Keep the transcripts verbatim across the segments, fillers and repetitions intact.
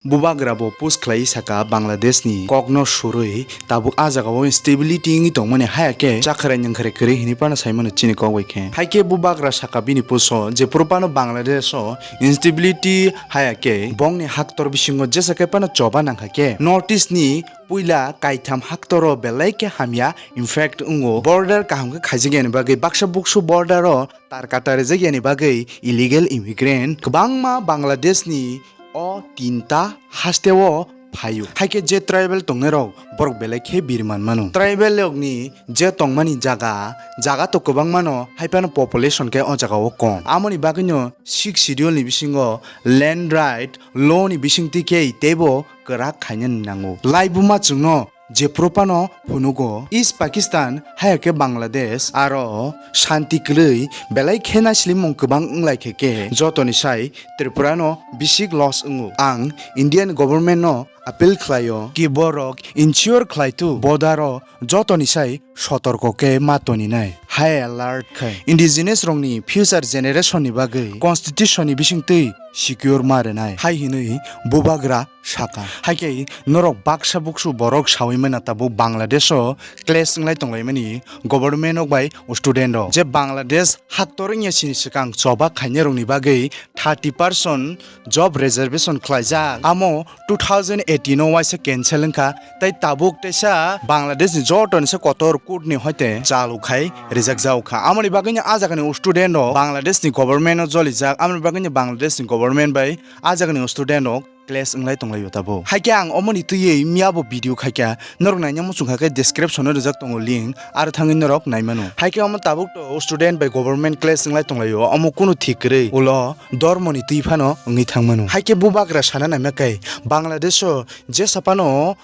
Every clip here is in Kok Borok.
Bubagra bo post khlai saka Bangladesh ni kokno surwi tabuk a jaga o instability wngwi tongmani haya khe chakharai nyangkharai kwrwi hinwi phano saimano chini kok bai khe. Hai khe Bubagra saka bini post o jephuru phano Bangladesh o instability haya khe bongni haktor bisingo jesa khe phano choba nangkha khe North East ni puila kaitham haktoro belai khe hamya impact wngo. Border kaham khe khaijak yani bagwi baksa buksu border o tar kata rijak yani bagwi illegal immigrant kwbangma Bangladesh ni o tinta hasteo phaio. Hai khe je tribal tongnairok borok belai khe bir man mano. Tribal rokni je tongmani jaga, jaga to kwbangmano, hai phano population khe o jaga o kom. Amoni bagwino Sixth Schedule ni bisingo land right law ni bisingtwi khe teibo kwrak khainani nango. Laibuma chwngno jephuru phano phunugo East Pakistan haya khe Bangladesh aro shanti kwrwi belai khe naislimung kwbang wnglai khe khe jotoni sai Tripura no bisik loss wngo. Ang Indian government no appeal khlaio ki borok ensure khlaitu border o jotoni sai sotorko khe ma toninai. High alert khai indigenous rokni future generation ni bagwi constitution ni bisingtwi secure ma rwnai hai hinwi Bubagra saka. Hai khe norok baksa buksu borok sawi mano tabuk Bangladesh o clash wnglai tonglaimani government rok bai student rok. Je Bangladesh haktor wngya sini swkang choba khainai rokni bagwi thirty percent job reservation khlaijak. Amo two thousand eighteen o waisa cancel wngkha. Tai tabuk teisa Bangladesh ni joto ni se kotor court ni hoite chalu khai rijak jao kha. Amoni bagwi ni a jaga ni student rok Bangladesh ni government o jolijak. Amoni bagwi ni Bangladesh ni government bai a jaga ni student rok clash wnglai tonglaio tabuk. Hai khe ang omoni twiwi miya bo video khai kha. Norok naina muchung kha khe description o rijak tongo link, aro thangwi norok nai mano. Hai khe omo tabuk to student bai government clash wnglai tonglaio, omo kunu thik kwrwi ulo dormo ni twi phano wngwi thang mano. Hai khe Bubagra sana naima khe Bangladesh o jesa phano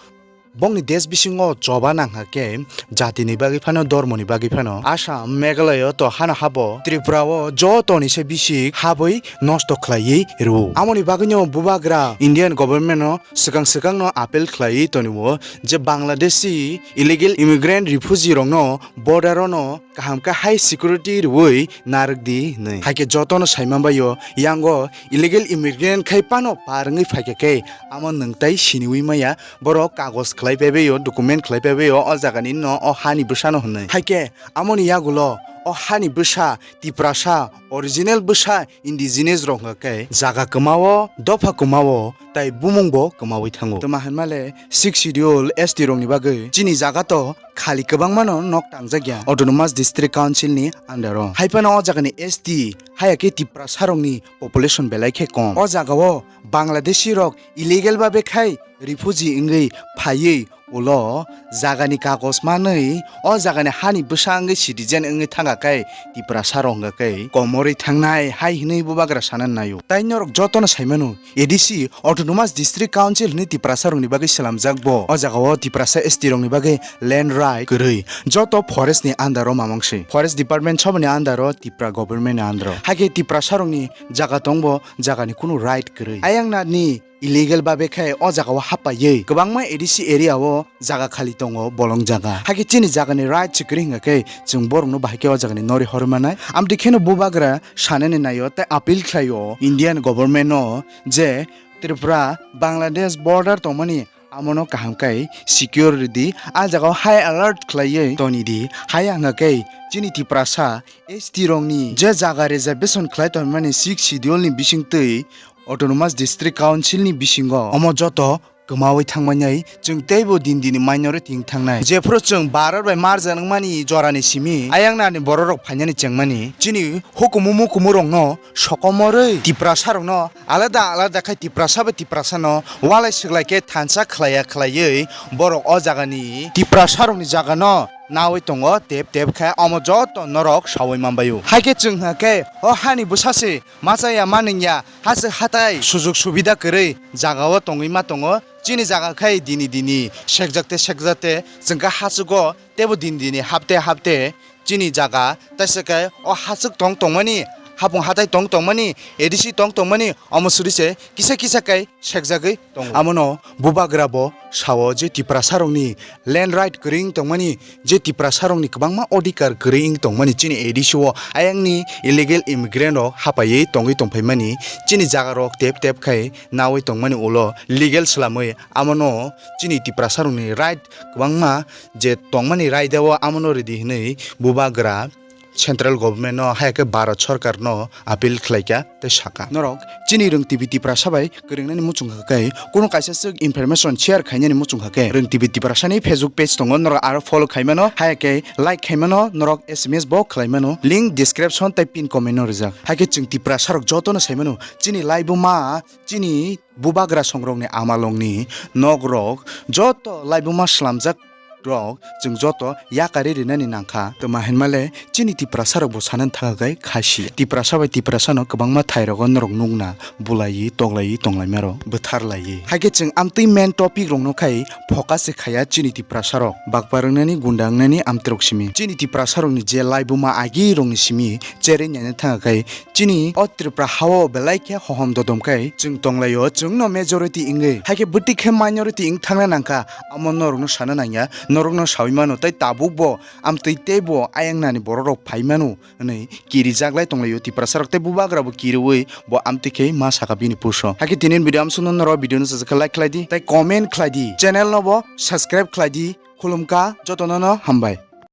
bongni desh bisingo choba nangkha khe jati ni bagwi phano, dormo ni bagwi phano. Assam, Meghalaya o to hano habo, Tripura o joto ni se bisi habwi nosto khlaiwi rwo. Amoni bagwino Bubagra Indian government no swkang swkang no appeal khlaiwi tonio je Bangladeshi illegal immigrant refugee rokno border o no kaham khe high security rwui narwk di hinwi. Hai khe jotono sai manbaio, yango illegal immigrant khai phano par wngwi phaikha khe amo nwng tai siniwi maya, borok kagoj khlai paibaio, document khlai paibaio, o jagani no o hani bwsano hinwi. Hai khe amoni yagulo o hani bwsa Tiprasa, original bwsa indigenous rok hwnkha khe jaga kwmao, dopha kwmao, tai bumung bo kwmawi thango. Tma hinmale Sixth Schedule S T rokni bagwi chini jaga to khali kwbangmano nok tangjak ya Autonomous District Council ni under o. Hai phano o jagani S T haya khe Tiprasa rokni population belai khe kom. O jagao Bangladeshi rok illegal babe khai refugee wngwi phaiwi ulo jagani kagoj manwi o jagani hani bwsa wngwi citizen wngwi thangkha khe Tiprasa rok hwnkha khe komorwi thangnai hai hinwi Bubagra sana naio. Tai norok jotono sai mano, A D C, Autonomous District Council hinwi Tiprasa rokni bagwi slamjak bo. O jagao Tiprasa S T rokni bagwi land right kwrwi. Joto forest ni under o mamang se. Forest Department soboni under o, Tipra government ni under o. Hai khe Tiprasa rokni jaga tongbo, jagani kunu right kwrwi. Ayang nani illegal babe khe o jagao hapaiwi kwbangma A D C area o jaga khali tongo, bolong jaga. Hai khe chini jagani right se kwrwi hwnkha khe chwng borokno bahai khe o jagani nori horwi manai. Amtwi kheno Bubagra sanani naio tei appeal khlaio Indian government no je Tripura Bangladesh border tongmani amono kaham khe secure rwdi, a jagao high alert khlaiwi tonidi. Haya hwnkha khe chini Tiprasa S T rokni je jaga reservation khlai tonmani Sixth Schedule ni bisingtwi Autonomous District Council ni bisingo omo joto kwmawi thangmani chwng teibo din dini minority wng thangnai. Jephuru chwng Bharat bai marja wngmani jorani simi ayang nani bororok phainani chengmani chini hukumu mukumu rokno sokomorwi Tiprasa rokno alada alada khai Tiprasa bai Tiprasa no walai swklai khe thansa khlaiya khlaiwi borok o jagani Tiprasa rokni jagano nawi tongo tep tep khe omo joto norok sawi manbaio. Hai khe chwng hwnkha khe o hani bwsa se machaya manwngya, hachwk hatai sujuk subida kwrwi jagao tongwi ma tongo. Chini jaga khai dini dini sekjakte sekjakte chwngkha hachwgo teibo dini dini hapte hapte chini jaga taisa khe o hachwk tong tongmani hapung hatai tong tongmani, A D C tong tongmani, omo suri se kisa kisa kai sekjagwi tongo. Amono bubagra bo sao je Tiprasarokni land right kwrwi wng tongmani, je Tiprasarokni kwbangma odhikar kwrwi wng tongmani chini A D C o ayangni illegal immigrant rok hapaiwi tongwi tongphaimani, chini jagarok tep tep khai nawi tongmani ulo legal swlamwi amono chini Tiprasarokni right kwbangma je tongmani raida o amono ridi hinwi bubagra central government no, hai khe Bharat Sarkar no appeal khlaikha tei sakha. Norok chini Rwng T V Tiprasa bai kwrwngnani muchung kha khe, kunu kaisa swk information share khainani muchung kha khe, Rwng T V Tiprasa ni Facebook page tongo, norok aro follow khaimano, hai khe like khaimano, norok S M S bo khlaimano, link description tei pin comment no rijak. Hai khe chwng Tiprasa rok joto no saimano, chini laibuma, chini bubagra songrokni amalongni nokrok joto laibuma swlamjak rok chwng joto yakarwi rinani nangkha. Tma hinmale chini Tiprasa rokbo sanani thangkha khe khasi. Tiprasa bai Tiprasa no kwbangma thai rogo norok nukna bulaiwi toklaiwi tonglaimaro bwtharlaiwi. Hai khe chwng amtwi main topic rokno khai focus se khaya chini Tiprasa rok. Bakpa rwngnani gunda wngnani amtwrok simi. Chini Tiprasa rokni je laibuma agi rokni simi cherwi naina thangkha khe chini o Tripura hao belai khe hohom dodom khe chwng tonglaio, chwngno majority wngwi. Hai khe bwtwi khe minority wng thangna nangkha, amo norokno sana nangya, norokno saui mano, tei tabuk bo amtwi tei bo ayang nani borok rok phai mano hwnwi kirijaklai tonglaio Tiprasa rok, tei bubagra bo kiriui bo amtwi khe ma sakha bini puso. Hai khe tini video amsukno norok video no sajak khe like khlai di, tei comment khlai di, channel no bo subscribe khlai di, khulumkha jotono no hambai.